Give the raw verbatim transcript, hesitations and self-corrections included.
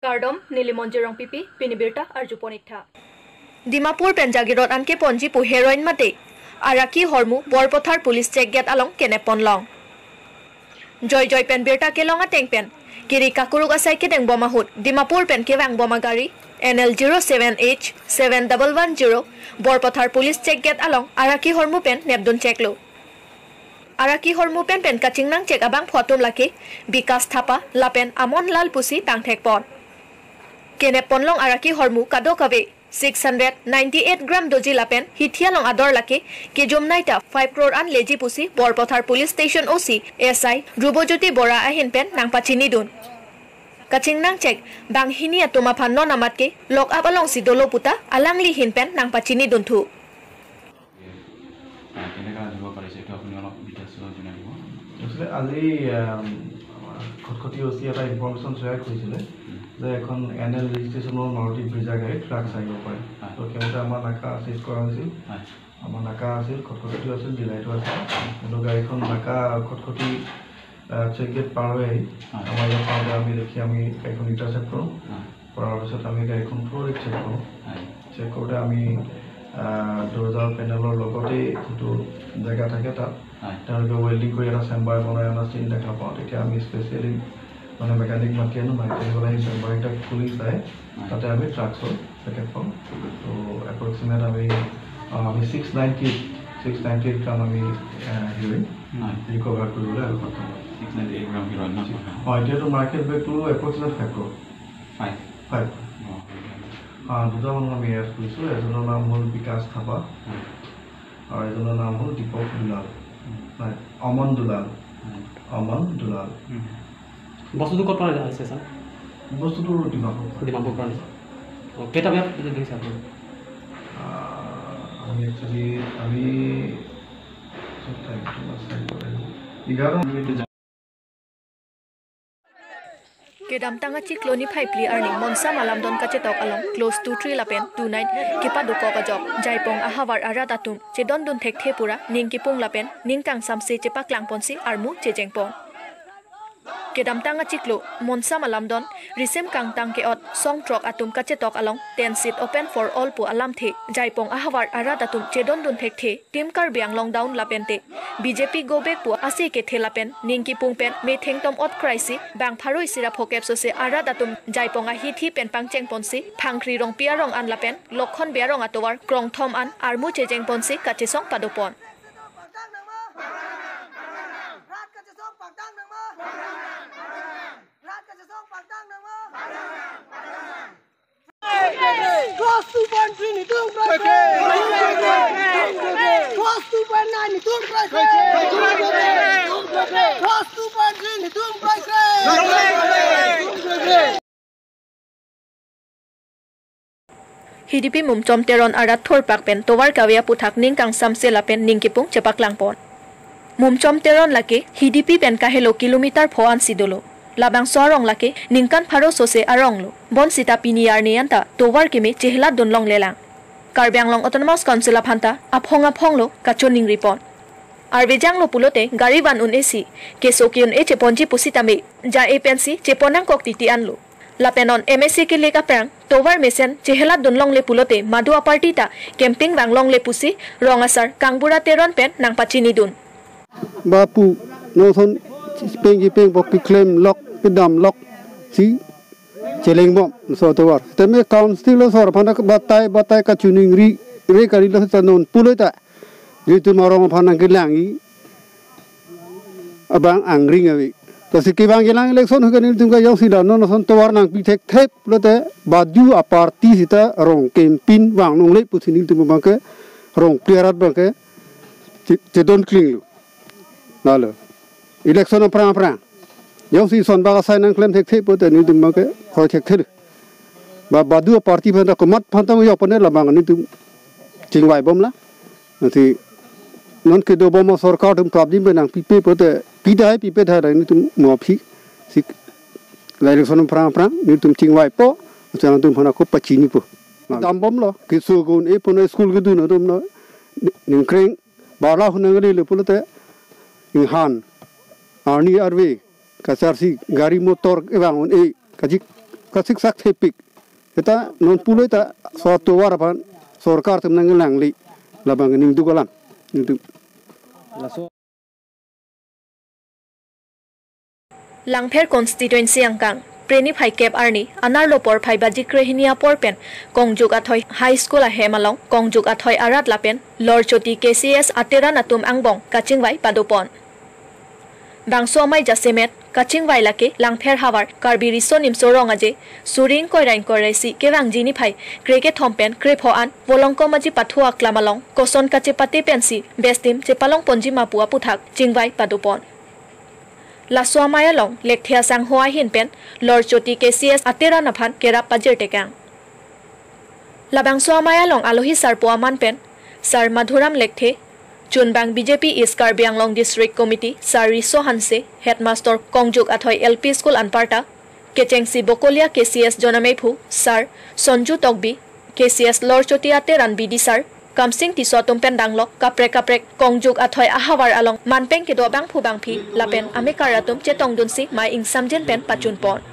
Kardom, neli Monjirong P P, pini birta arjupon iktha. Dimapur pen Jagiroad anke ponji pu heroin mate araki hormu Borpathar Police Check Gate along kenep ponlong. Joijoi pen birta kelong ateng pen kiri kakuruk asai kedeng bom ahut Dimapur pen kevang bom agari N L zero seven H seven double one zero Borpathar Police Check Gate along araki hormu pen nepdun cheklo. Araki hormu pen pen kachingnang chek abangphu atum lake Bikas Thapa lapen Amon Lal pusi tangthek pon. Kenep ponlong araki hormu kadokave six hundred ninety-eight gram doji lapen hithi along ador lake kejum naita five crore an leji pusi Borpathar Police Station O C S I Rubojyoti Bora ahin pen nangpachinidun. Kachingnang chek banghini atum aphan non amat ke lock up alongsi dolo puta alangli ahin pen nangpachinidun thu. আহ, কেনেকা দিব পাৰিছে, এইটো আপুনি অলপ ডিটেইলছ জনাই দিব। একচুৱেলি আজি আম, আমাৰ খটখটি অ' চি এটা ইনফৰমেশ্যন শ্বেয়াৰ কৰিছিলে যে এখন এন এল ৰেজিষ্ট্ৰেশ্যনৰ মাৰুতি ব্ৰিজা গাড়ী ট্ৰাক চাৰিব পাৰে। হয়। তো সেইমতে আমাৰ নাকা চিজ কৰা হৈছিল। হয়। আমাৰ নাকা আছিল, খটখটিটো আছিল, ডিলাইটো আছিল। কিন্তু গাড়ীখন নাকা খটখটি চেক গেট পাৰ হৈ আহি হয়। আমাৰ ইয়াত পাওঁতে আমি দেখি আমি গাড়ীখন ইণ্টাৰচেপ্ট কৰোঁ। হয়। কৰাৰ পিছত আমি গাড়ীখন থ্ৰ'লি চেক কৰোঁ। হয়। চেক কৰোঁতে আমি আহ, দৰ্জাৰ পেনেলৰ লগতেই যিটো জেগা থাকে তাত হয়। তেওঁলোকে ৱেল্ডিং কৰি এটা চেম্বাৰ বনাই অনা চিন দেখা পাওঁ। তেতিয়া আমি স্পেচিয়েলি মানে মেকানিক মাতি আনো, মাতি আনি পেলাই সেই চেম্বাৰকেইটা খুলি চাই হয়। তাতে আমি ট্ৰাকছৰ পেকেট পাওঁ। তো এপ্ৰক্সিমেট আমি আহ, আমি ছিক্স নাইণ্টি ছিক্স নাইণ্টি গ্ৰাম আমি আহ, হেৰি হয়। ৰিকভাৰ কৰিবলৈ আৰু সক্ষম হয়। Six ninety eight gram heroin ন? হয়, এতিয়াতো মাৰ্কেট ভেলুটো approximate five crore. Five. Five. অ, হয়। আহ, দুজন মানুহ আমি এৰেষ্ট কৰিছোঁ। এজনৰ নাম হ'ল বিকাশ থাপা হয়। আৰু এজনৰ নাম হ'ল দীপক দুলাল। উম। নাই, অমন দুলাল। হয়। অমন দুলাল। উম। বস্তুটো ক'ৰ পৰা আহিছে ছাৰ? বস্তুটো ডিমাপুৰ। ডিমাপুৰ পৰা আনিছে। অ, কেইটা বজাত ধৰিছে আপুনি? আহ, আমি একচুৱেলি আমি চব টাইমটো চাই পেলাই এঘাৰ আমি এতিয়া Kedamtang achiklo niphai phli arni Monsam alamdon kachetok along clause two three lapen two nine kepadokok ajok Jaipong ahavar arat atum chedondun thekthe pura ning kipung lapen ning kangsamse chepaklang ponsi armu chejeng pon. Kedamtang achiklo Monsam alamdon risim kangtang ke-ot song throk atum kachetok along ten seat open for all pu alamthe Jaipong ahavar arat atum chedondun thekthe Team Karbi Anglong down lapente B J P go back pu ase kethe lapen ning kipung pen metheng tom ot kraisi bang pharo isi ra phokep sose arat atum Jaipong ahithi pen pangcheng ponsi Phangkri Rongpi arong an lapen Lokhon Bey arong atovar krongthom an armu chejeng ponsi kachesong padopon. Clause two point three ni tum price. Clause two point nine ni tum price. Clause two point three ni tum price. Hidipi Mumchom Teron arat thorpak pen tovar kave aputhak ning kangsamse lapen ning kipung chepaklang pon. Mumchom Teron lake Hidipi pen kahelo kilometer pho ansi dolo. Labangso arong lake ningkan pharo sose arong lo. Bonsita pini arni anta tovar keme chehelat dun longle lang. Karbi Anglong Autonomous Council aphanta aphong aphong lo kachoningri pon. Arvejang lo pulote gari van un esi keso ke-un e cheponji pusitame ja e pensi chepon nangkok titi anlo. Lapen non M S A kelek aphrang tovar mesen chehelat dun longle pulote madu aparty ta camping vang longle pusi rong asar Kangbura Teron pen nangpachinidun. Bapu, nonson peng kipeng po keklem lok, kedam lok si cheleng bom so tovar. Teme council asor aphanta batai batai kachoningri re kari lo ta non pulo ta. Nelitum arong aphan nangkelangji abang angring ave. Lasi kevang kelang election hu ke nelitum ke jongsi la non ason tovar nangpi thekthe pulote badu aparty sita rong campaign vang longle pusi nelitum abang ke Rongpi arat abang ke che-, chedon klinglo. Lalo. Election aphrang aphrang jongsi son bak asai nangklem thekthe pulote nelitum abang ke kroi thekthe. Ba badu aparty aphanta komat aphanta yok pon labang nelitum chingvai bomlang. Lasi non kedo bom asorkar atum prapjin pen nangpipe pulote pidai pipe dai nelitum mo aphi si la election aphrang aphrang nelitum chingvaipo, lasi nelitum aphanta ko pachinipo. Dam bomlo, keso ke-un e pon, school kedun atum lo, ningkreng bala hunang le pulote inghan arni arve kacharsi gari motor kevang un e kachik Kasiksak thepik. Seta non pulo ta so tovar aphan sorkar atum nangkelangli labang ningduk alam. Ningduk. Langpher constituency angkang Preni Phaikep arni anerlo porphai baji krehini apor pen Kongjuk Athoi High School ahem along Kongjuk Athoi arat lapen Lorchoti K C S ateran atum angbong kachingvai padopon. Bangso amei jasemet kachingvai lake Langpher havar Karbi Riso Nimso Rong Aje suri ingkoi ra ingkoi ra isi kevangji niphai krekethom pen krepho an Volongkom Aji Pathu Aklam along koson kachepate pensi bestim chepalongponji ma pu aputhak chingvai padopon. Laso amei along Lekthe asangho ahin pen Lorchoti K C S ateran aphan kerap pajirtekang. Labangso amei along alohi sarpo aman pen Sir Madhuram Lekthe, chunbang B J P East Karbi Anglong District Committee Sir Riso Hanse, Headmaster Kongjuk Athoi L P School anparta, kechengsi Bokolia K C S Jonameiphu Sir Sonju Tokbi, K C S Lorchoti ateran B D Sir Kamsing Tisso atum pen danglok kaprek kaprek Kongjuk Athoi ahavar along manpeng kedo abangphu bangphi lapen amekar atum chetongdunsi mei ingsamjin pen pachunpon.